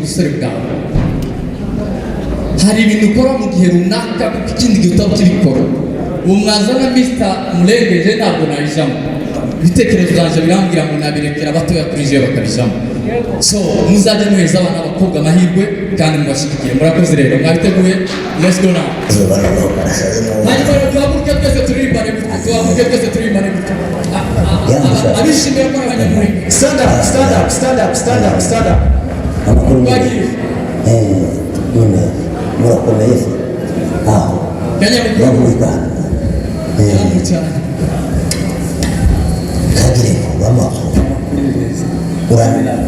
ubusore bwawe. Hari ibintu ukora mu gihe runaka, kuko ikindi gihe utaba ukibikora. Ubu mwazana Mr Murengeje, ntabwo nayijamo. Ibitekerezo byanjye birambwira ngo nabirekera abatoya kuri jewe bakabijamo. So muzajye muheza abana b'abakobwa amahirwe kandi mubashyigikire. Murakoze rero, mwabiteguye? Let's go now. Izuba noneho barasaze. Hanyuma rero duhaguruke twese turirimbane gutya, duhaguruke twese turirimbane gutya. Abishimiye ko ari Abanyamurenge. Stand up, stand up, stand up, stand up, stand up. Amakuru ni Twagiye. Nyine murakomeye se aho? Kanyamukuru. Bavuga. Yambu cyane. Kagire amakuru,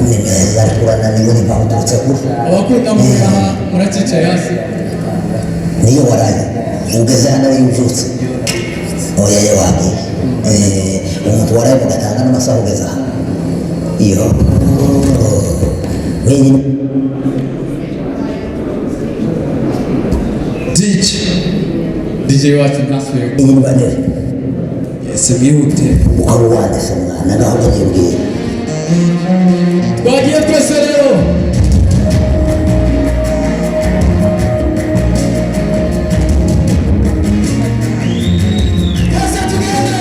ni meza, ariko urananiwe, ni nkaho uturutse kure. Abakunda muraha, muracyicaye hasi. Niyo waraye ugeze hano, ariyo ubyutse? Oya, ye wagiye. Umuntu waraye mu gatanga n'amasaha ugeze aha iyo wenyine. DJ. DJ wacu ntasubiye. Wenyine banere. Yes, mwihute. Ukaba uwandese mwana, ngaho nyibwira. Twagiye twese rero. Twese tugende.